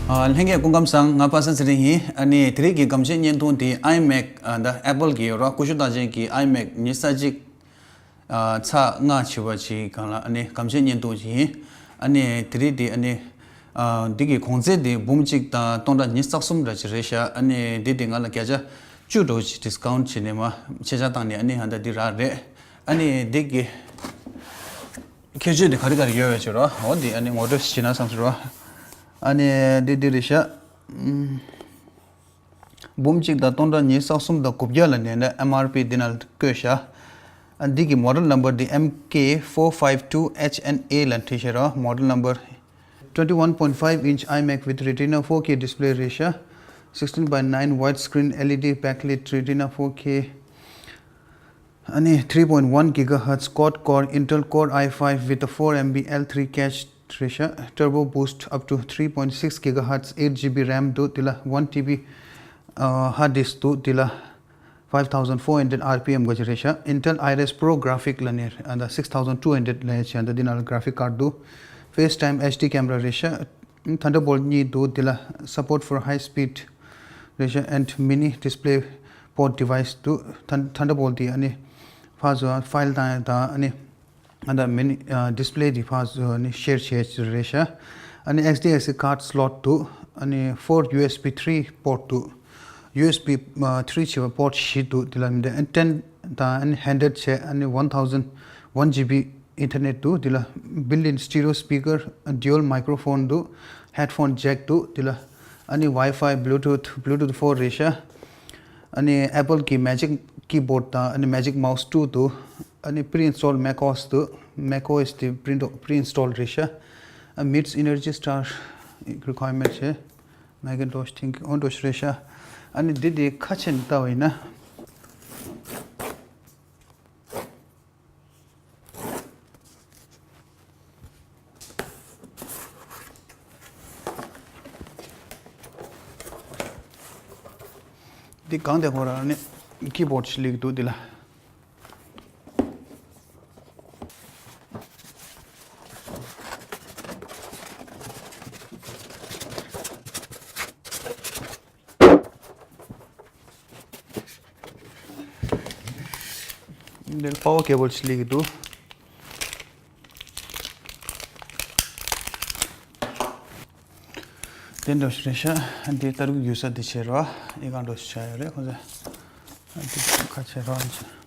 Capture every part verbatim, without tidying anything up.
ཨ། ལྷན་རྒྱས་སྐུ་ཁམས་བཟང་། ང་པ་སངས་ཚེ་རིང་ཡིན། ཨ་ནི་དེ་རིང་གི་སྒམ་ཆས་བརྙན་ཐུང་དེ་ཨའི་མེག་ཨ་ད་ཨེ་པལ་གྱི་ཡོད་ར། ཀུ་ཤུ་རྟགས་ཅན་གྱི་ཨའི་མེག་ཉི་ཤུ་རྩ་གཅིག་ཨ་ཚ་ལྔ་བྱས་པ་ཅིག་སྒང་ལ་ཨ་ནི་སྒམ་ཆས་བརྙན་ཐུང་ཅིག་ཡིན། ཨ་ནི་དེ་རིང་དེ་ཨ་ནི་ཨ་འདི་གི་གོང་ཚད་དེ་འབུམ་གཅིག་དང་སྟོང་ཕྲག་ཉི་ཤུ་རྩ་གསུམ་འདྲ་ཅིག་རེད་ཤག་ཨ་ནི་འདི་དེ་ང་ལ་བརྒྱ་ཆ་བཅུ་འདྲ་ཅིག་ཌི་སི་ཀའུན་ཊི་བྱས་ནས་མ་ཆད་ཆག་བཏང་ནས་ཨ་ནི་ཨ་ད་འདི་རག་རེད། ཨ་ནི་འདི་གི་ཁྱད་ཆོས་དེ་ག་རེ་ག་རེ་ཡོད་པའི་ཕྱིར་རོ། འོ་དེ་ཨ་ནི་ངོ་སྤྲོད་ཞིག་བྱས་ན་བསམ་ཟེར་རོ། ཨ་ནི་འདི་འདི་རེད་ཤག་ཨུམ། འབུམ་གཅིག་དང་སྟོང་ཕྲག་ཉི་ཤུ་རྩ་གསུམ་དང་དགུ་བརྒྱ་ལ་ཉན་ན་ཨེམ་ཨར་པི་འདི་ན་བཀོད་ཤག་ཨ་འདི་གི་མོ་ཌེལ་ནམ་བར་འདི་M K four five two H N A ལ་བྲིས་ཤག་རོ། མོ་ཌེལ་ནམ་བར། Twenty-one point five inch iMac with Retina four K display རེད་ཤག sixteen by nine widescreen L E D backlit Retina four K. ཨ་ནི་three point one gigahertz quad core Intel Core i five with a four M B L three cache རེད་ཤག Turbo boost up to three point six gigahertz eight G B RAM འདུག་དེ་ལ་one T B ཨ་hard disk འདུག་དེ་ལ་five thousand four hundred R P M ག་ཅིག་རེད་ཤག Intel Iris Pro graphic ལ་ནི་ཨ་ད་six thousand two hundred ལ་ཡ་ཆེ་ཨ་ད་དེ་ན་ལ་graphic card འདུག FaceTime H D camera རེད་ཤག Thunderbolt གཉིས་འདུག་དེ་ལ་support for high speed རེད་ཤག and mini display port device འདུག Thun- Thunderbolt དེ་ཨ་ནི་ཕར་ཚུར་file བཏང་ཡ་དང་ཨ་ནི་ཨ་ད་mini ཨ་display དེ་ཕར་ཚུར་ནི་share བྱེད་ཡ་རེད་ཤག་ཨ་ནི་H D S D card slot འདུག་ཨ་ནི་four U S B three port འདུག U S B ཨ་three བྱས་པ་port བཞི་འདུག་དེ་ལ་མི་འདྲ་ཨ་ནི་ten དང་ཨ་ནི་hundred བྱས་ཨ་ནི་one thousand one G B internet འདུག་དེ་ལ་built-in stereo speaker, dual microphone འདུག headphone jack འདུག་དེ་ལ་ཨ་ནི་Wi-Fi, Bluetooth, Bluetooth four རེད་ཤག་ཨ་ནི་Apple གི་Magic Keyboard དང་ཨ་ནི་Magic Mouse two འདུག་ཨ་ནི་pre-install macOS འདུག macOS དེ་pre pre-install རེད་ཤག་ཨ་meets Energy Star requirement བྱས། Macintosh think འོ་འདྲ་ཞིག་རེད་ཤག་ཨ་ནི་འདི་དེ་ཁ་ཕྱེ་ནས་ལྟ་བ་ཡིན་ན། འདི་གང་དེ་ཁོ་རང་ནི་keyboard ཞིག་སླེབས་འདུག་འདི་ལ། འདིར་power cable ཞིག་སླེབས་ཀྱི་འདུག་དེ་འདྲ་ཞིག་རེད་ཤག་འདི་ལྟ་རུ་ཡོད་ས་འདི་བྱས་རོགས། ཨེ་གང་འདྲ་ཞིག་བྱ་ཡོད་རེད་ཁོ་ཚོ། འདི་ཁ་ཕྱེ་རོགས་བྱས།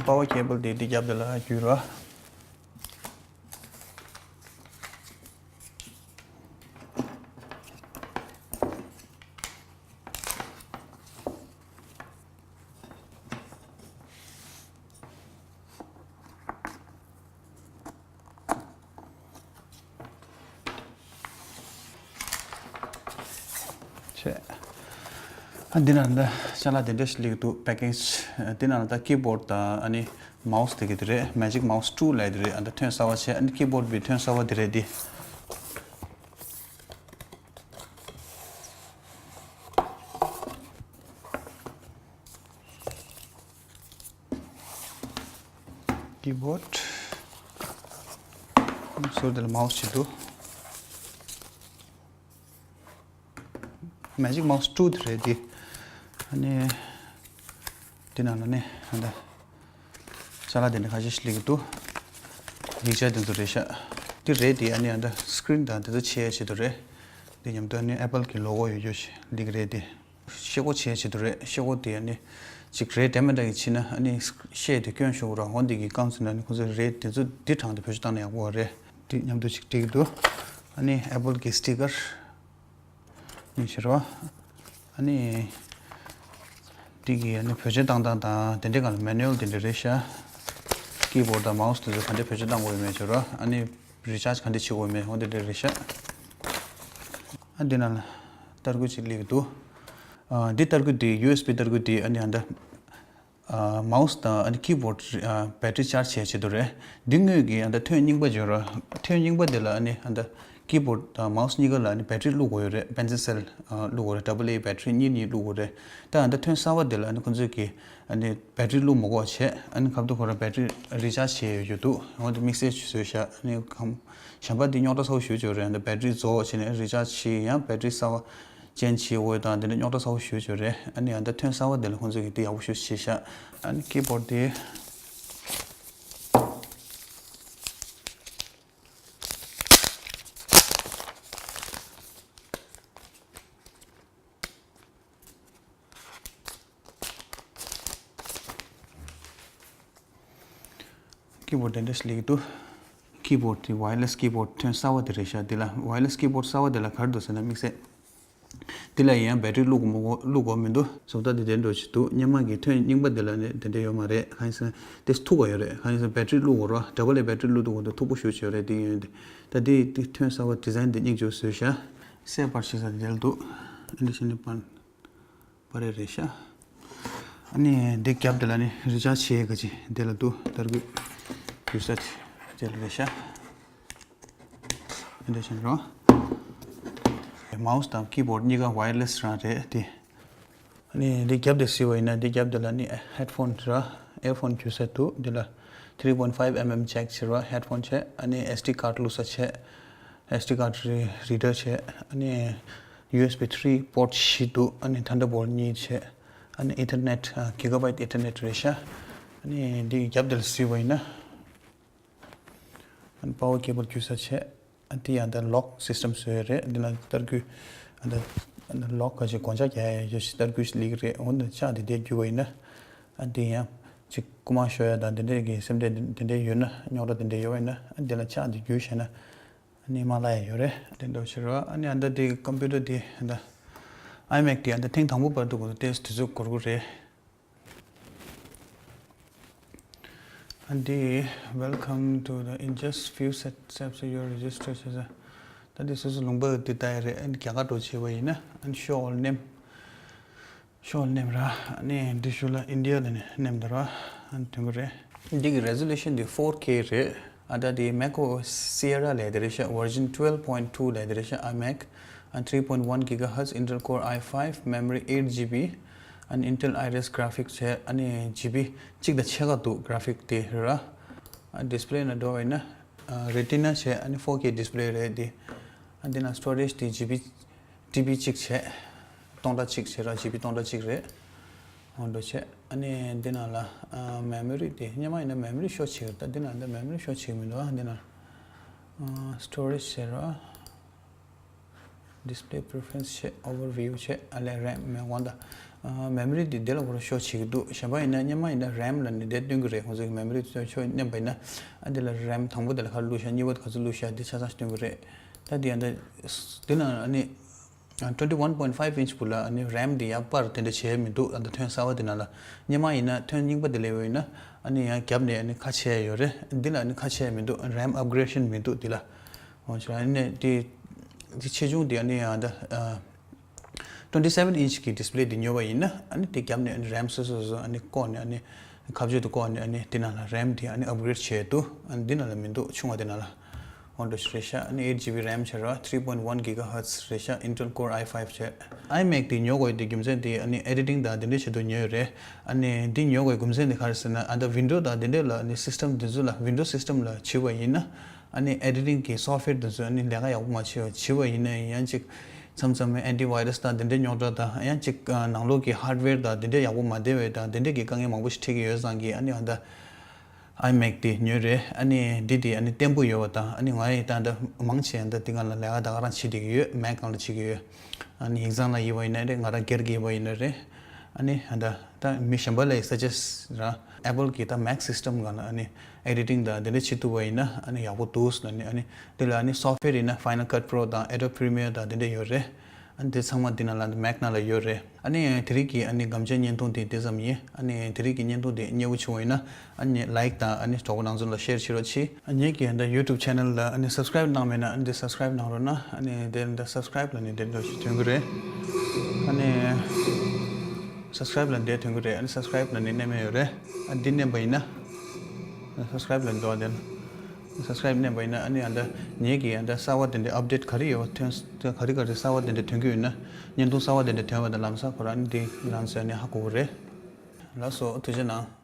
Power cable དེ་འདི་རྒྱབ་དེ་ལ་བརྒྱུད་རོགས། ཆེ། ཨ་འདི་ན་འདི་ཅ་ལག་དེ་འདྲ་ཞིག་སླེབས་འདུག package། འདི་ན་ད་keyboard དང་ཨ་ནི་mouse དེ་གི་དེ་རེད། Magic Mouse two ལབ་དེ་རེད། ཨ་ད་ཐོན་གསར་བ་བྱས། ཨ་ནི་keyboard བི་ཐོན་གསར་བ་དེ་རེད་འདི། keyboard། སོ་དེ་ལ་mouse ཞིག་འདུག Magic Mouse two དེ་རེད་འདི། ཨ་ནི་དེ་ནང་ལ་ནི་ཨ་ད་ཅ་ལག་དེ་འདྲ་ཁ་ཤས་ཤིག་སླེབས་ཀྱི་འདུག་ཡིག་ཆ་དེ་ཚོ་རེད་ཤག་དེ་རེད་དེ། ཨ་ནི་ཨ་ད་screen དང་དེ་ཚོ་ཕྱེ་ཡ་ཆེད་དུ་རེད། དེ་མཉམ་དུ་ཨ་ནི་Apple གི་logo ཡོད་རྒྱུ་ཞིག་སླེབས་ཀྱི་རེད་དེ། ཤེལ་སྒོ་ཕྱེ་ཡ་ཆེད་དུ་རེད། ཤེལ་སྒོ་དེ་ཨ་ནི་ཅིག་རེད་དེ་མེད་འདྲ་གི་ཕྱིན་ན་ཨ་ནི་ཤེལ་དེ་སྐྱོན་ཤོར་ར། འོ་འདི་གི་རྐང་ཚུན་ཨ་ནི་ཁོ་ཚོ་རེད་དེ་ཚོ་འདི་དྲངས་ཏེ་བེད་སྤྱོད་བཏང་ན་ཡག་པོ་རེད། དེ་མཉམ་དུ་ཅིག་སྒྲིག་འདུག་ཨ་ནི་Apple གི་sticker ཡིན་ཞེས་རོ། ཨ་ནི། འདི་གི་ཨ་ནི་བེད་སྤྱོད་བཏང་སྟངས་དང་དེ་འདྲའི་སྒང་ལ་མེ་ནུ་ཨལ་དེ་འདྲ་རེད་ཤག་ཀི་བོར་ཌི་དང་མའོ་སི་དེ་ཚོ་ག་འདྲ་བེད་སྤྱོད་བཏང་དགོས་ཡོད་མེད་ཅེས་རོ། ཨ་ནི་རི་ཆར་ཇི་ག་འདྲ་བྱེད་དགོས་ཡོད་མེད་འོ་དེ་འདྲ་རེད་ཤག་ཨ་འདི་ནང་ལ་ཏར་སྐུད་ཅིག་སླེབས་ཀྱི་འདུག་ཨ་འདི་ཏར་སྐུད་འདི་ཡུ་ཨེས་བི་ཏར་སྐུད་འདི་ཨ་ནི་ཨ་འདི། ཨ་མའོ་སི་དང་ཨ་ནི་ཀི་བོར་ཌི་ཨ་བེ་ཊི་རི་ཆར་ཇི་བྱེད་ཆེད་དུ་རེད། འདི་དངོས་ཀྱི་ཨ་ད་ཐོན་རྙིང་པ་བརྗོད་ར། ཐོན་རྙིང་པ་དེ་ལ་ཨ་ནི་ཨ་ད་ཀི་བོར་ཌི་དང་མའོ་སི་གཉིས་ཀ་ལ་ཨ་ནི་བེ་ཊི་རི་བླུག་དགོས་ཡོད་རེད། པེན་སི་སེལ་ཨ་བླུག་དགོས་རེད། ཌབ་བལ་ཨེ་བེ་ཊི་རི་གཉིས་གཉིས་བླུག་དགོས་རེད། ད་ཨ་ད་ཐོན་གསར་པ་དེ་ལ་ཨ་ནི་ཁོང་ཚོས་ཀྱི་ཨ་ནི་བེ་ཊི་རི་བླུག་མི་དགོས་བྱས་ཨ་ནི་ཁ་ཐུག་ཁོ་རང་བེ་ཊི་རི་རི་ཆར་ཇི་བྱས་ཡོད་རྒྱུ་འདུག་འོ་དེ་དམིགས་བསལ་བཟོས་ཤག་ཨ་ནི་གམ་གཞན་པ་འདི་རྙོག་དྲ་ཚ་བོ་ཞེ་པོ་ཅིག་ཡོད་རེད། ཨ་ད་བེ་ཊི་རི་རྫོགས་བྱས་ནས་རི་ཆར་ཇི་བྱས་ཡང་བེ་ཊི་རི་གསར་པ། ཅན་བྱེད་འོས་དང་དེ་འདྲ་རྙོག་དྲ་ཚ་བོ་ཞེ་པོ་ཅིག་རེད། ཨ་ནི་ཨ་ད་ཐོན་གསར་པ་དེ་ལ་ཁོང་ཚོས་ཀྱི་དེ་ཡག་པོ་ཞེ་པོ་བྱས་ཤག་ཨ་ནི་ཀི་བོར་ཌི་དེ། ཀི་བོར་ཌི་དེ་འདྲ་ཞིག་སླེབས་ཀྱི་འདུག་ཀི་བོར་ཌི་དེ་ཝ་ཡར་ལེ་སི་ཀི་བོར་ཌི་ཐོན་གསར་པ་དེ་རེད་ཤག་དེ་ལ་ཝ་ཡར་ལེ་སི་ཀི་བོར་ཌི་གསར་པ་དེ་ལ་ག་རེ་འདུག་ཟེར་ན་དམིགས་བསལ། དེ་ལ་ཡང་བེ་ཊི་རི་བླུག་དགོས་མི་དགོས་བླུག་དགོས་མི་འདུག་བཟོ་ལྟ་དེ་དེ་འདྲ་ཞིག་འདུག་སྔོན་མ་གི་ཐོན་རྙིང་པ་དེ་ལ་ནི་དེ་འདྲ་ཡོད་མ་རེད། གང་ཡིན་ཟེར་ན་དེ་མཐུག་པ་ཡོད་རེད། གང་ཡིན་ཟེར་ན་བེ་ཊི་རི་བླུག་དགོས་ར། ཌབ་བལ་ཨེ་བེ་ཊི་རི་བླུག་དགོས་འདུག་མཐུག་པོ་ཞེ་པོ་ཅིག་ཡོད་རེད། དེ་ཡིན་དེ་ད་དེ་དེ་ཐོན་གསར་པ་ཌི་ཛའིན་དེ་སྙིང་རྗེ་པོ་བཟོས་ཤག་གསལ་པར་ཞིག་ས་དེ་ལ་འདུག་ཨ་འདི་བྱས་ནས་པར། པར་རེ་རེད་ཤག་ཨ་ནི་འདི་རྒྱབ་དེ་ལ་ནི་རི་ཆར་ཇི་བྱེད་ཡས་ག་ཅིག་དེ་ལ་འདུག་ཏར་སྐུད་རྒྱུ་ས་དེ་ལ་རེད་ཤག་ཨ་འདི་བྱས་ནས་རོ། མའོ་སི་དང་ཀི་བོར་ཌི་གཉིས་ཀ་ཝ་ཡར་ལེ་སི་རང་རེད་དེ། ཨ་ནི་འདི་རྒྱབ་དེ་གཟིགས་པ་ཡིན་ན་འདི་རྒྱབ་དེ་ལ་ནི་ཧེཌ་ཕོན་ར། ཨེར་ཕོན་རྒྱུ་ས་འདུག་འདི་ལ་three point five mm jack བྱས་ར། ཧེཌ་ཕོན་བྱས། ཨ་ནི་ཨེས་ཌི་ཀར་ཌི་བླུག་ས་བྱས། ཨེས་ཌི་ཀར་ཌི་རི་ཌར་བྱས། ཨ་ནི་ཡུ་ཨེས་བི་ཐི་རི་པོར་ཊི་བཞི་འདུག་ཨ་ནི་ཐན་ཌར་བོལ་ཊི་གཉིས་བྱས། ཨ་ནི་ཨིན་ཐར་ནེཊ་གི་ག་བྷའིཊ་ཨིན་ཐར་ནེཊ་རེད་ཤག་ཨ་ནི་འདི་རྒྱབ་དེ་ལ་གཟིགས་པ་ཡིན་ན། ཨ་ནི་པ་ཝར་ཀེ་བལ་རྒྱུ་ས་བྱས། ཨ་འདི་ཡང་ད་ལོག་སིས་ཊམ་བཟོས་ཡོད་རེད། འདི་ལ་ཏར་སྐུད་ཨ་ད་ལོག་ག་ཅིག་གོན་ཆས་རྒྱག་ཡ་ཡོད་ཅིག་ཏར་སྐུད་ཅིག་སླེབས་ཀྱི་རེད། འོ་ན་ལྕགས་དེ་དེ་བརྒྱུས་པ་ཡིན་ན་ཨ་འདི་ཡང་ཅིག་རྐུ་མ་ཤོར་ཡ་དང་དེ་འདྲས་ཀྱི་སེམས་ཁྲལ་དེ་འདྲས་ཡོད་ན་རྙོག་དྲ་དེ་འདྲས་ཡོད་པ་ཡིན་ན་ཨ་འདི་ལ་ལྕགས་དེ་བརྒྱུས་བྱས་ན་ཨ་ནི་མ་བརླག་ཡ་ཡོད་རེད། དེ་འདྲ་བྱེད་རོགས། ཨ་ནི་ཨ་ད་འདི་ཀམ་པུ་ཊར་དེ་ཨ་ད་ཨའི་མེག་དེ་ཨ་ད་ཐེངས་དང་པོ་བར་དུ་གོ་ཏེ་དུས་ཚོད་འགོར་གི་རེད། And the welcome to the in just few set- steps your registration. ད་འདི་སོ་སོ་ལུང་པ་འདི་ལྟ་ཡ་རེད། ཨ་ནི་རྒྱ་གར་འགྲོ་བྱས་པ་ཡིན་ན་ཨ་ནི་ཤོ་ཨོལ་ནེམ། ཤོ་ཨོལ་ནེམ་ར། ཨ་ནི་འདི་ཤུ་ལ་ཨིན་ཌི་ཡ་ལ་ནི་ནེམ་འདི་ར། ཨ་ནི་དོན་གི་རེད། འདི་གི་རེ་ཛོ་ལུ་ཤན་འདི་four K རེད། ཨ་ད་འདི་མེག་ཨོ་ཨེས་སི་ཡེ་ར་ལས་དེ་རེད་ཤག version twelve point two ལས་དེ་རེད་ཤག iMac and three point one gigahertz Intel Core i five, memory eight GB and Intel Iris graphics བྱས། ཨ་ནི་ཇི་བི་གཅིག་དང་ཕྱེད་ཀ་འདུག་གྷ་ར་ཕིག་དེ་ར། ཨ་ཌི་སི་པི་ལེ་ནང་འགྲོ་བ་ཡིན་ན་ཨ་རེ་ཊི་ན་བྱས། ཨ་ནི་ཕོར་ཀེ་ཌི་སི་པི་ལེ་རེད་དེ། ཨ་འདི་ན་སི་ཊོ་རེཇ་དེ་ཇི་བི་ཊི་བི་གཅིག་བྱས། སྟོང་ཕྲག་གཅིག་བྱས་ར། ཇི་བི་སྟོང་ཕྲག་གཅིག་རེད། འོ་འགྲོ་བྱས། ཨ་ནི་འདི་ནང་ལ་ཨ་མེ་མོ་རི་དེ་སྔོན་མ་ཡིན་ན་མེ་མོ་རི་ཤོར་བྱེད་ཀྱི་ཡོད། ད་འདི་ནང་ད་མེ་མོ་རི་ཤོར་བྱེད་ཀྱི་མི་འདུག་ཨ་འདི་ནང་ཨ་སི་ཊོ་རེཇ་བྱས་ར། Display preference བྱས། overview བྱས། ཨ་ལས་རེམ་མེ་འོང་ད། ཨ་མེ་མོ་རི་འདི་འདི་ལ་ཁོ་རང་ཤོར་བྱེད་ཀྱི་འདུག་གཞན་པ་ཡིན་ན་སྔོན་མ་ཡིན་ན་རེམ་ལ་ནི་འདི་སྟོན་གྱི་རེད། ཁོང་ཚོ་གི་མེ་མོ་རི་ཚོ་ཤོར་མནན་པ་ཡིན་ན་ཨ་འདི་ལ་རེམ་དང་པོ་དེ་ལ་ཁ་བླུགས་ཤག་གཉིས་པ་ག་ཚོད་བླུགས་ཤག་འདི་ཆ་ཚང་སྟོན་གྱི་རེད། ད་འདི་ཡང་ད་འདི་ན་ཨ་ནི་twenty one point five inch བུ་ལ་ཨ་ནི་རེམ་འདི་ཡར་སྤར་དེ་འདྲ་བྱས་མི་འདུག་ཨ་ད་ཐོན་གསར་བ་འདི་ནང་ལ་སྔོན་མ་ཡིན་ན་ཐོན་རྙིང་པ་འདི་ལས་ཡོད་ཡིན་ན་ཨ་ནི་ཡང་རྒྱབ་ནས་ཨ་ནི་ཁ་ཕྱེ་ཡ་ཡོད་རེད། འདི་ལ་ཨ་ནི་ཁ་ཕྱེ་ཡ་མི་འདུག་རེམ་ཨབ་གྷི་རེ་ཌི་ཤན་མི་འདུག་འདི་ལ། འོ་ཅི་ཨ་ནི་དེ་དེ་ཆེ་ཆུང་དེ་ཨ་ནི་ཡང་ད་ཨ་twenty seven inch གི་ཌི་སི་པི་ལེ་དེ་ཉོས་པ་ཡིན་ན་ཨ་ནི་དེ་རྒྱབ་ནས་ཨ་ནི་རེམ་སོ་སོ་སོ་ཨ་ནི་བཀོག་ནས་ཨ་ནི་ཁ་གཅོད་དུ་བཀོག་ནས་ཨ་ནི་དེ་ནང་ལ་རེམ་དེ་ཨ་ནི་ཨབ་གྷི་རེ་ཌི་བྱས་འདུག་ཨ་ནི་འདི་ནང་ལ་མི་འདུག་ཆུང་བ་དེ་ནང་ལ། འོ་འདྲ་ཞིག་རེད་ཤག་ཨ་ནི་eight GB རེམ་བྱས་ར། three point one gigahertz རེད་ཤག Intel Core i five བྱས། iMac དེ་ཉོ་དགོས་དེ་རྒྱུ་མཚན་དེ་ཨ་ནི་ཨེ་ཌི་ཊིང་དང་དེ་འདྲ་ཆེད་དུ་ཉོས་ཡོད་རེད། ཨ་ནི་འདི་ཉོ་དགོས་རྒྱུ་མཚན་དེ་ག་རེ་ཟེར་ན་ཨ་ད་ཝིན་ཌོ་དང་དེ་འདྲ་ལ་ཨ་ནི་སིས་ཊམ་དེ་ཚོ་ལ་ཝིན་ཌོ་སིས་ཊམ་ལ་བྱེད་པ་ཡིན་ན། ཨ་ནི་ཨེ་ཌི་ཊིང་གི་སོཕ་ཝེར་དེ་ཚོ་ཨ་ནི་ལས་ཀ་ཡག་པོ་མ་བྱས་པ་བྱས་པ་ཡིན་ན་ཡང་ཅིག་མཚམས་མཚམས་ཨན་ཊི་ཝའི་རས་དང་དེ་འདྲའི་རྙོག་དྲ་དང་ཡང་ཅིག་ནང་ལོགས་ཀྱི་ཧར་ཌི་ཝེར་དང་དེ་འདྲའི་ཡག་པོ་མ་བསྡད་པའི་དང་དེ་འདྲའི་གི་དཀའ་ངལ་མང་པོ་ཞིག་འཕྲད་ཀྱི་ཡོད་ཙང་གི་ཨ་ནི་ཨ་ད་iMac དེ་ཉོས་རེད། ཨ་ནི་འདི་དེ་ཨ་ནི་བརྟན་པོ་ཡོད་པ་དང་ཨ་ནི་ང་ཡི་ད་ད་མང་ཆེ་ད་འདི་སྒང་ལ་ལས་ཀ་ད་ག་རང་བྱེད་བསྡད་ཀྱི་ཡོད། Mac སྒང་ལ་བྱེད་ཀྱི་ཡོད། ཨ་ནི་ཡིག་ཚང་ལ་ཡིན་པ་ཡིན་ན་རེད། ང་རང་སྒེར་གྱི་ཡིན་པ་ཡིན་ན་རེད། ཨ་ནི་ད་ད་མི་གཞན་པ་ལ་ཡི་སཱ་ཇེ་སི་ཊི་ར། Apple གི་ད་Mac system སྒང་ལ་ཨ་ནི་ཨེ་ཌི་ཊིང་དང་དེ་འདྲ་བྱེད་ཐུབ་པ་ཡིན་ན་ཨ་ནི་ཡག་པོ་འདུག་ཟེར་ནས་ཨ་ནི་དེ་ལ་ཨ་ནི་སོཕ་ཝེར་ཡིན་ན་Final Cut Pro དང་Adobe Premiere དང་དེ་འདྲ་ཡོད་རེད། ཨ་ནི་དེ་ཚང་མ་འདི་ནང་ལ་མེག་ནང་ལ་ཡོད་རེད། ཨ་ནི་དེ་རིང་གི་ཨ་ནི་སྒམ་ཆས་བརྙན་ཐུང་དེ་དེ་ཙམ་ཡིན། ཨ་ནི་དེ་རིང་གི་བརྙན་ཐུང་དེ་མཉེས་པོ་བྱུང་བ་ཡིན་ན་ཨ་ནི་ལའིག་དང་ཨ་ནི་གྲོགས་པོ་རང་ཚོ་ལ་ཤེར་བྱེད་རོགས་གྱིས། ཨ་ངེད་ཀྱི་ཨ་ནི་ཡུ་ཊུབ་ཆེ་ནལ་ལ་ཨ་ནི་སབ་སི་ཀ་རའིབ་གནང་མེད་ན་ཨ་ནི་སབ་སི་ཀ་རའིབ་གནང་རོགས་གནང་། ཨ་ནི་དེ་འདི་སབ་སི་ཀ་རའིབ་ལ་ནི་དེ་འདྲ་ཞིག་ཐོན་གི་རེད། ཨ་ནི་སབ་སི་ཀ་རའིབ་ལ་འདི་ཐོན་གི་རེད། ཨ་ནི་སབ་སི་ཀ་རའིབ་ལ་ནི་མནན་མེད་ཡོད་རེད། ཨ་འདི་མནན་པ་ཡིན་ན་སབ་སི་ཀ་རའིབ་ལ་འགྲོ་བ་དེ་ལ། སབ་སི་ཀ་རའིབ་མནན་པ་ཡིན་ན་ཨ་ནི་ཨ་འདྲ་ངེད་ཀྱི་ཨ་འདྲ་གསར་བ་དེ་འདྲ་ཨབ་ཌེཊ་ག་རེ་ཡོད་ཐོན་ག་རེ་ག་རེ་གསར་བ་དེ་འདྲ་ཐོན་གྱི་ཡོད་ན། བརྙན་ཐུང་གསར་བ་དེ་འདྲ་ཐོན་པ་དང་ལམ་སང་ཁོ་རང་ཨ་ནི་དེ་རང་ཚོས་ཨ་ནི་ཧ་གོ་གི་རེད། ལགས་སོ། ཐུགས་རྗེ་གནང་།